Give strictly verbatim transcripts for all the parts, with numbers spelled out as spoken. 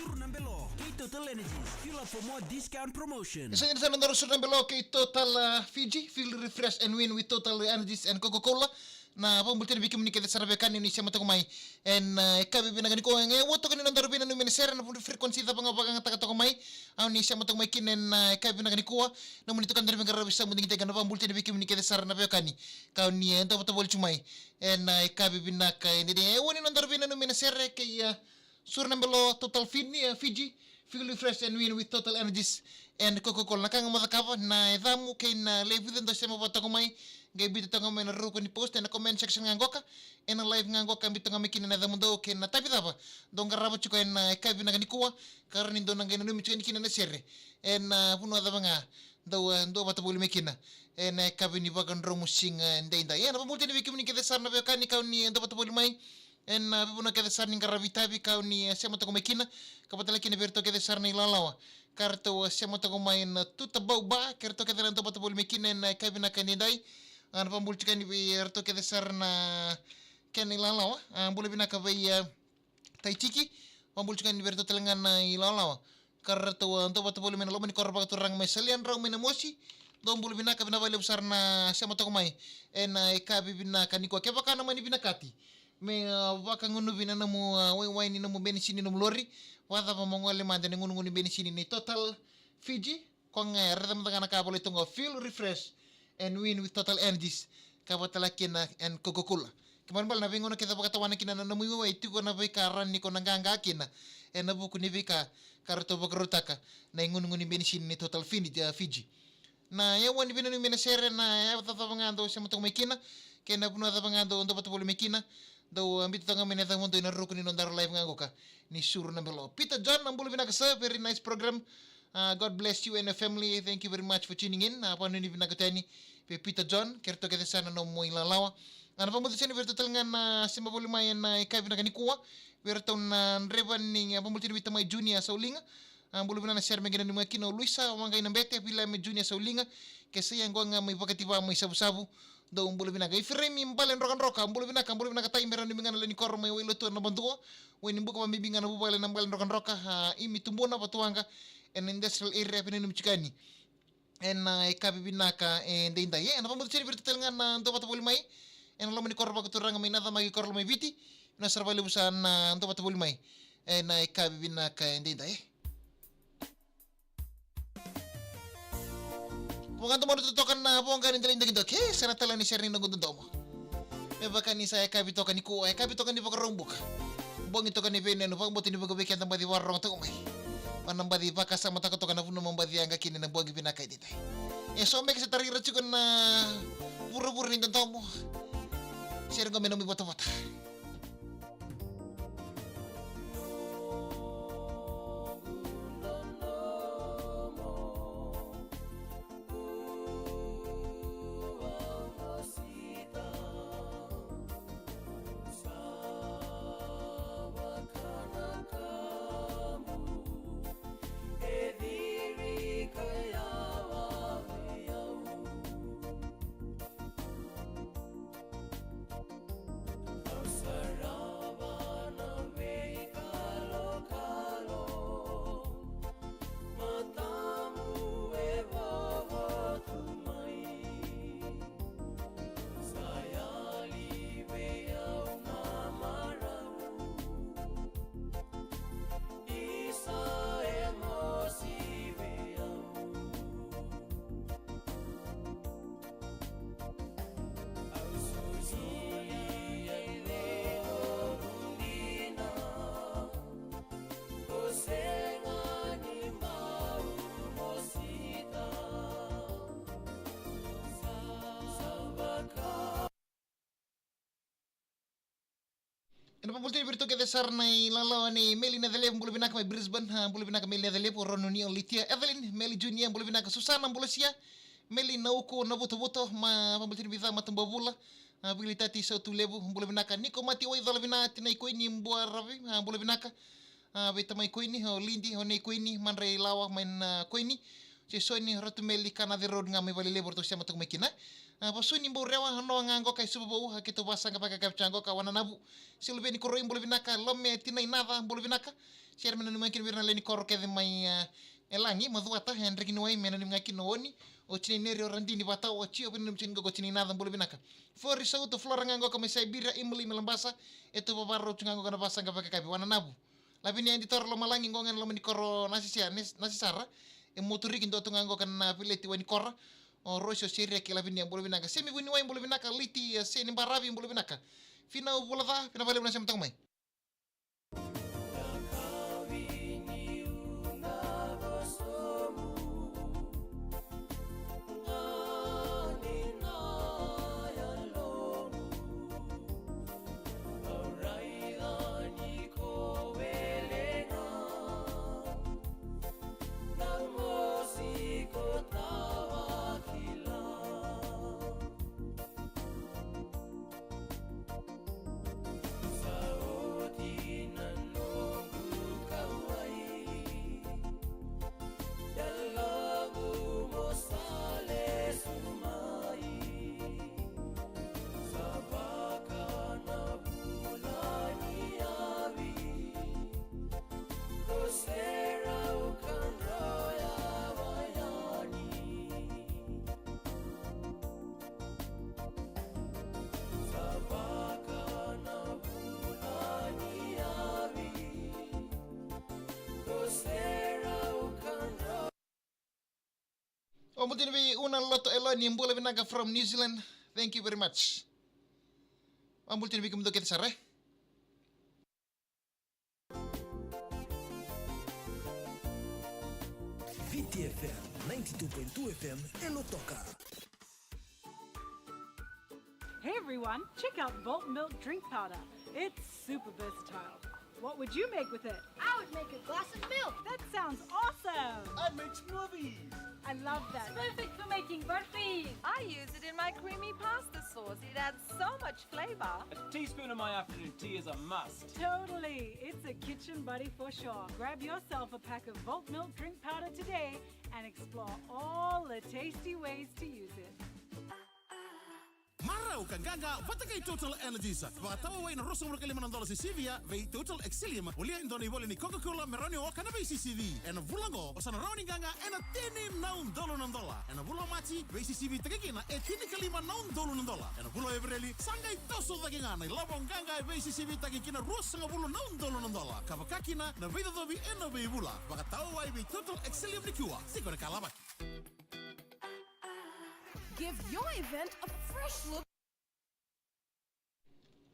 Suru na belo kei Total Energies. Fuel up for more discount promotion. Sa dina sa na nodaru suru na belo kei Total, uh, Fiji. Fuel, refresh and win with Total Energies and Coca-Cola. Na vakabula tale vei kemuni kece sara vei kemuni ni sema toka mai ena, uh, yakavi vinaka nikua. E vo toka ni nodaru veinanumi na sere, na frequency cava ga vakayagataka toka mai. Au ni sema toka mai kina ena, uh, yakavi vinaka nikua. Nomuni tukuna na veiqaravi sa mudu digitaki, na vakabula tale vei kemuni kece sara na veiwekani. Kau ni, uh, dua vata voli tu mai ena, uh, yakavi vinaka. E dede e vo ni nodaru veinanumi na sere kei, uh, suru na belo Total Fin-, eh, Fiji, fuel, refresh and win with Total Energies and Coca-Cola. Na ka ga mo cakava, na yacamu kei na levu dou sema vata toka mai, qai biuta toka mai na ruku ni post ena comment section ga qoka, ena live ga qoka, biuta toka mai kina na yacamudou kei na itavi cava dou qarava tiko ena, eh, yakavi vinaka nikua, ka rawa ni dou na qai nanumi tiko yani kina na sere ena, eh, vanua cava ga dou, eh, dou vata voli mai kina ena, eh, yakavi ni vakadromu siga, eh, edaidai. Ia, na vakabula tale vei kemuni kece sara na veiwekani kau ni, eh, dou vata voli mai ena, ah, veivanua kece sara ni qaravi itavi kau ni, eh, sema toka mai kina. Ka vata tale kina vei iratou kece sara na ilawalawa ka ratou, eh, sema toka mai na Tuta Bau Bar, kei ratou kece na dau vata voli mai kina ena, eh, yakavi vinaka edaidai. Ah, na vakabula tiko yani vei iratou kece sara na kena ilawalawa. Ah, bula vinaka vei, eh, Taitiki. Vakabula tiko yani vei iratou tale ga na ilawalawa ka ratou, ah, dau vata voli mai na loma ni koro vakaturaga mai Saleadrau mai Namosi. Dou bula vinaka, vinaka vakalevu sara na sema toka mai ena, ah, yakavi vinaka nikua. Kevaka na mani vinakati me, ah, vakagunuvi na nomu, ah, waiwai ni nomu benisini ni nomu lori, vakacava mo gole mada ena gunugunu ni benisini ni Total Fiji. Ko ga e raica mada ga na ka volai tu qo, fuel, refresh and win with Total Energies, ka vata tale kina ena Coca-Cola. Kena ibalebale na veigauna kece vakatawana kina na nomu iwaiwai, tiko na veika rawa ni ko na qaqa kina ena vuku ni veika ka ratou vakarautaka na igunugunu ni benisini ni Total Fin-, eh, Fiji. Na yavu ni veinanumi na sere, na yavu cava ga dou sema toka mai kina kei na vanua cava ga dou, dou vata voli mai kina, dou, ah, biuta toka mai na yacamudou ena ruku ni nodaru live ga qoka ni suru na belo. Peter John, na bula vinaka sir, very nice program. Ah, God bless you and your family. Thank you very much for tuning in. Ah, vakanuinui vinaka tale yani vei Peter John kei ratou kece sara na nomu ilawalawa. Ah, na vakabula tale yani vei iratou tale ga na sema voli mai ena, ah, yakavi vinaka nikua. Vei iratou na draiva ni, ah, vakabula tale yani vei tamai Junior Sauliga. Ah, bula vinaka, na sere me qai nanumi ga kina o Luisa Waqainabete, William Junior Sauliga, kei Saiya qo ga mai Vakativa mai Savusavu. Dou bula vinaka. Ifereimi Bale Drokadroka, bula vinaka, bula vinaka tai, me ra nanumi ga na lewe ni koro mai Wailotua na Badua. Wainibuka, vakabibi ga na vuvale na Bale Drokadroka, ah, Imi Tubuna, Vatuwaqa, ena industrial area, veinanumi tiko yani ena, ah, yakavi vinaka edaidai. E, na vakabula tale yani vei iratou tale ga na dau vata voli mai ena loma ni koro vakaturaga mai Nacamaki, koro mai Viti. Vinaka sara vakalevu sara na dau vata voli mai ena, ah, yakavi vinaka edaidai. Voqa domoda totoka na voqa ni dela ni dokidoki, e, sa na tala ni sere ni noqu dodomo. Me vaka ni sa yakavi toka nikua, yakavi toka ni Vakaraubuka. Bogi toka ni veinanumi, vakabauta ni vuqa vei keda baci vakarorogo toka mai. Mo na baci vakasamataka toka na vanua mo baci yaga kina ena bogi vinaka edaidai. E so beka sa tara ira tiko na vuravura ni dodomo. Sere qo me nomu ivotavota. Ena vakabula tale vei iratou kece sara na ilawalawa nei Meli Nacalevu, bula vinaka mai Brisbane, ah, bula vinaka Meli Nacalevu, Ronuni, Olitia, Evelyn, Meli Junior, bula vinaka Susana, bula sia, Meli Nauku, Navutavuta, ma vakabula tale vei Ca Matabavula, ah, Vili Tati, Sautu Levu, bula vinaka Niko Mati, Waicola, Vina, Tinai Koini, Bua Ravi, ah, bula vinaka, ah, vei tamai Koini, o Lidi, o nei Koini, Madrai Lawa, mai na Koini, Sesoni, Ratu Meli, Kanaci Road ga mai Valelevu, ratou sema toka mai kina. Ah, Vasuni Baurewa, Noa ga qoka e Suvavou, ah, keitou vasaqa vakakavitsa qoka Wananavu. Silveni Koroi, bula vinaka, Lome Tinai Naca, bula vinaka. Sere me nanumi ga kina vei ira na lewe ni koro kece mai, e, e Lagi, Macuata, e Drekiniwai, me nanumi ga kina o Oni, o tinai Neri, o Radini, Vata, o Tio, vei nanumi tiko ga o tinai Naca, bula vinaka. Fori Sautu, Flora ga qoka mai Siberia, Emily mai Labasa, e tu vavarau tu ga qoka na vasaqa vakayakavi, Wananavu. Lavinia Di Toro Lomalagi qoka ga na loma ni koro Nasisia, Nas-, Nasisara, e Moturiki dua tu ga qoka na Vileti Wanikora, o Rosi, o Seria kei Lavinia, bula vinaka. Semi Vuniwai, bula vinaka, Liti, e, Seni Baravi, bula vinaka. Finau Vulaca, vinaka vakalevu na sema toka mai. O Mutini vei Una Loto Eloni, bula vinaka from New Zealand. Thank you very much. Vabula tini vei kemudou kece sara, e? Viti F M, ninety-two point two F M, e Lautoka. Hey everyone, check out Volt Milk Drink Powder. It's super versatile. What would you make with it? I would make a glass of milk. That sounds awesome. I'd make smoothies. I love that. It's perfect for making burfi. I use it in my creamy pasta sauce. It adds so much flavor. A teaspoon of my afternoon tea is a must. Totally. It's a kitchen buddy for sure. Grab yourself a pack of Volt Milk Drink Powder today and explore all the tasty ways to use it. Marau ka qaqa vata kei Total Energies. Vakatawa wai na ruasagavulu ka lima na dola se sivia vei Total Excellium. Volia e dua na ivola ni Coca-Cola me rawa ni o kana veisisivi. Ena vula oqo, o sa na rawa ni qaqa ena tini na udolu na dola. Ena vula o Maji, veisisivitaki kina e tinikalima na udolu na dola. Ena vula o Epereli, sa qai toso cake ga na ilavo qaqa e veisisivitaki ki na ruasagavulu na udolu na dola. Ka vaka kina na veicocovi ena veivula. Vakatawa wai vei Total Excellium nikua. Tiko na ka lavaki. Give your event a fresh look.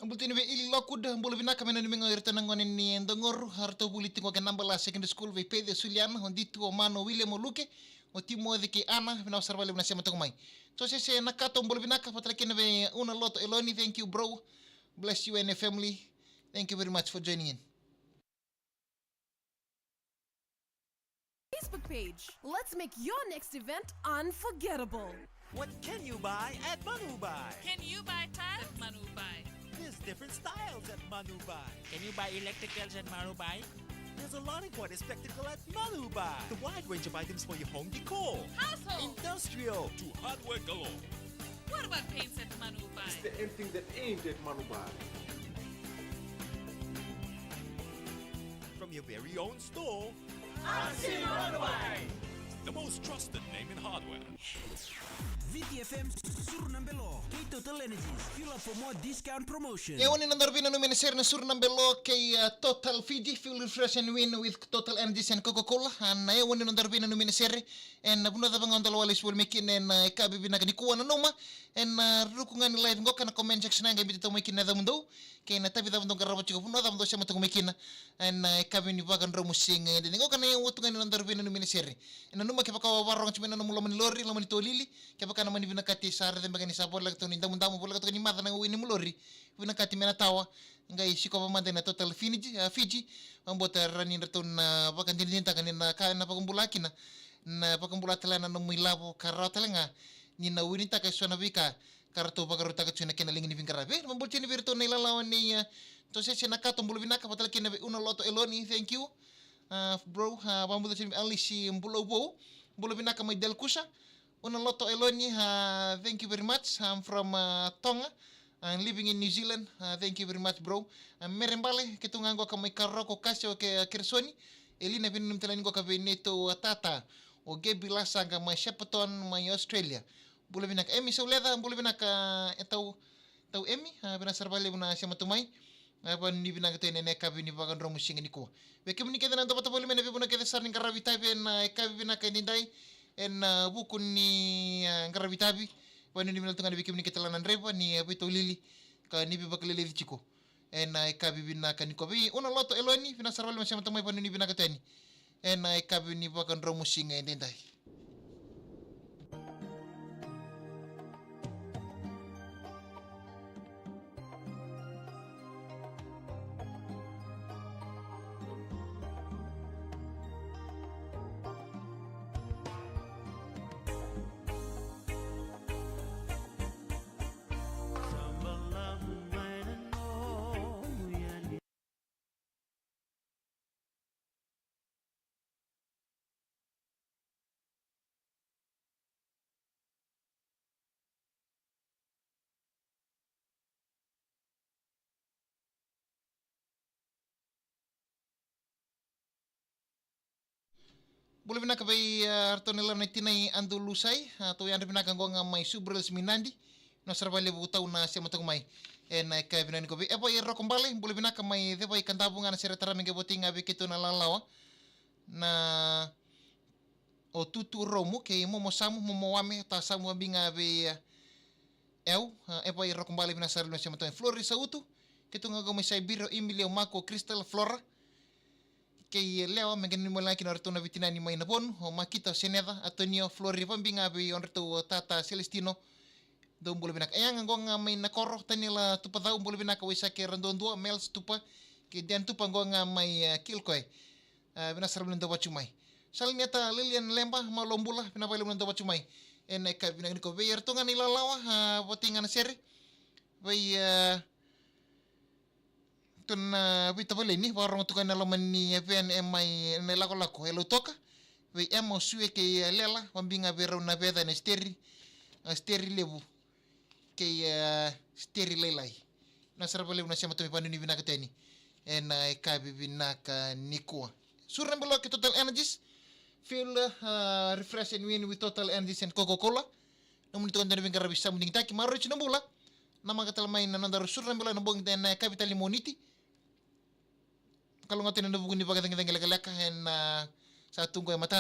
Bula tini vei Ili Lockwood, bula vinaka, me nanumi ga o iratou na gone ni Dogoru, ratou vuli tiko e Nabala Secondary School, vei Pece, o Suliana, o Ditu, o Mano, o William, o Luke, o Timoci kei Ana, vinaka sara vakalevu na sema toka mai. Josese Nakato, bula vinaka, vata kei na vei Una Loto Eloni, thank you bro. Bless you and your family. Thank you very much for joining in. Facebook page. Let's make your next event unforgettable. What can you buy at Manubuy? Can you buy tiles at Manubuy? There's different styles at Manubuy. Can you buy electricals at Manubuy? There's a lot of what is spectacle at Manubuy. The wide range of items for your home decor. Household. Industrial. To hardware galore. What about paints at Manubuy? Is there anything that ain't at Manubuy? From your very own store. Artsy Manubuy. The most trusted name in hardware. Viti F M, Suru na Belo kei Total Energies. Fuel up for more discount promotion. E oni na daravi na numene sere na Suru na Belo kei, uh, Total Fiji. Fuel, refresh and win with Total Energies and Coca-Cola. Ana e oni na daravi na numene sere. Ena vanua cava ga o dola wale sivoli mai kina ena, e, yakavi vinaka nikua, nanuma ena, e, ruku ga ni live qoka na comment section ga e biuta tiko mai kina na yacamudou kei na itavi cava dou qarava tiko, vanua cava dou sema tiko mai kina ena, e, yakavi ni vakadromu siga edaidai. Qoka na e watu ga ni nodaru veinanumi na sere. Ena nanuma kevaka o vakarogo tiko mai na nomu loma ni lori, loma ni tolili, kevaka na mani vinakati sa raica beka ni sa voleka toka ni damudamu, voleka toka ni maca na ui ni nomu lori, vinakati me na tawa, qai sikova mada ena Total Fiji, a, Fiji, vakabauta rawa ni ratou na vakadinadinataka ni na ka ena vakabula kina, na vakabula tale na nomu ilavo ka rawa tale ga ni na winitaka eso na veika ka ratou vakarautaka tu ena kena liga ni veiqaravi. Vakabula tiko vei iratou na ilalawa nei, a, Josese Nakato, bula vinaka, vata tale kina vei Una Loto Eloni, thank you. A, bro, a, vakabula tiko vei Alice Bulauvou, bula vinaka mai Delkusa. Una Loto Eloni, a, thank you very much. I'm from, a, Tonga. I'm living in New Zealand. Uh, thank you very much, bro. Uh, Mere Bale, keitou ga qo ka mai Karoko, Kase, o ke, uh, Keresoni. Elina, vinaka tale ni qo ka vei neitou, uh, tata. O Gebi Lasaqa mai Shepparton, mai Australia. Bula vinaka. Emi Sauleca, bula vinaka, uh, e tau, tau Emi, uh, vinaka sara vakalevu na sema tu mai. Uh, vanuinui vinaka tu ena yakavi ni vakadromu siga nikua. Vei kemuni kece na dovata voli mai na veivanua kece sara ni qaravi tavi ena, uh, yakavi vinaka edaidai. Ena, uh, vuku ni, uh, qaravi tavi. Vanuinui vinaka tu ga ni vei kemuni kece la na draiva ni, uh, veitaulili. Ka ni veivakaleleci tiko. Ena, uh, yakavi vinaka nikua. Vei Una Loto Eloni, vinaka sara vakalevu na sema tu mai, vanuinui vinaka tu yani. Ena, uh, yakavi ni vakadromu siga edaidai. Bula vinaka vei, ah, ratou na ilavo na tinai Adu Lusai, ah, tou yadra vinaka qo ga mai Subrels Minadi. Vinaka sara vakalevu tau na sema toka mai. Ena yakavi vinaka nikua vei Evai Rokobale, bula vinaka mai Cevai Kadavu ga na sere tara me qai voti ga vei keitou na lalawa. Na o Tutu Romu, kei Momo Samu, Momo Wame, ta Samu vabiga vei, eh, eu, eh, Evai Rokobale vinaka sara vakalevu na sema toka mai. Flori Sautu, keitou ga qo mai Siberia, o Emilio, Mako, Crystal, Flora. Kei, eh, Lewa, me qai nanumi lagi kina o ratou na veitinani mai Navonu, o Makita, o Seneca, Antonio, Flori, vabiga vei o ratou o tata Celestino, Dou bula vinaka. E yaga qo ga mai na koro, Taniela Tupacau, bula vinaka Waisake Raduadua, Mels Tupa, kei Dian Tupa qo ga mai, eh, Kilcoy. Eh, vinaka sara vakalevu ni dau vatu mai. Salineta Lilian Lemba, malo bula, vinaka vakalevu ni dau vatu mai. Ena yakavi vinaka nikua vei iratou ga na ilalawa, eh, vati ga na sere. Vei, eh, Tuna, eh, Vita Valeni, vakarorogo tu ga ena loma ni, eh, van e mai na ilakolako e Lautoka. Vei Ema, o Sue kei, eh, Lela, vabiga vei rau na veca na steri, eh, steri levu kei, eh, steri lailai. Vinaka sara vakalevu na sema toka mai, vanuinui vinaka tu yani ena yakavi vinaka nikua. Suru na belo kei Total Energies. Feel, eh, refresh and win with Total Energies and Coca-Cola. Nomuni toka dua na veiqaravi sa mu digitaki, maroroi tiko na bula. Namaka tale mai na nodaru suru na belo ena bogi, ena yakavi tale ni Moniti. Kalougata ena vuku ni vakacagicagi lekaleka ena, ah, sa tu qo e mata.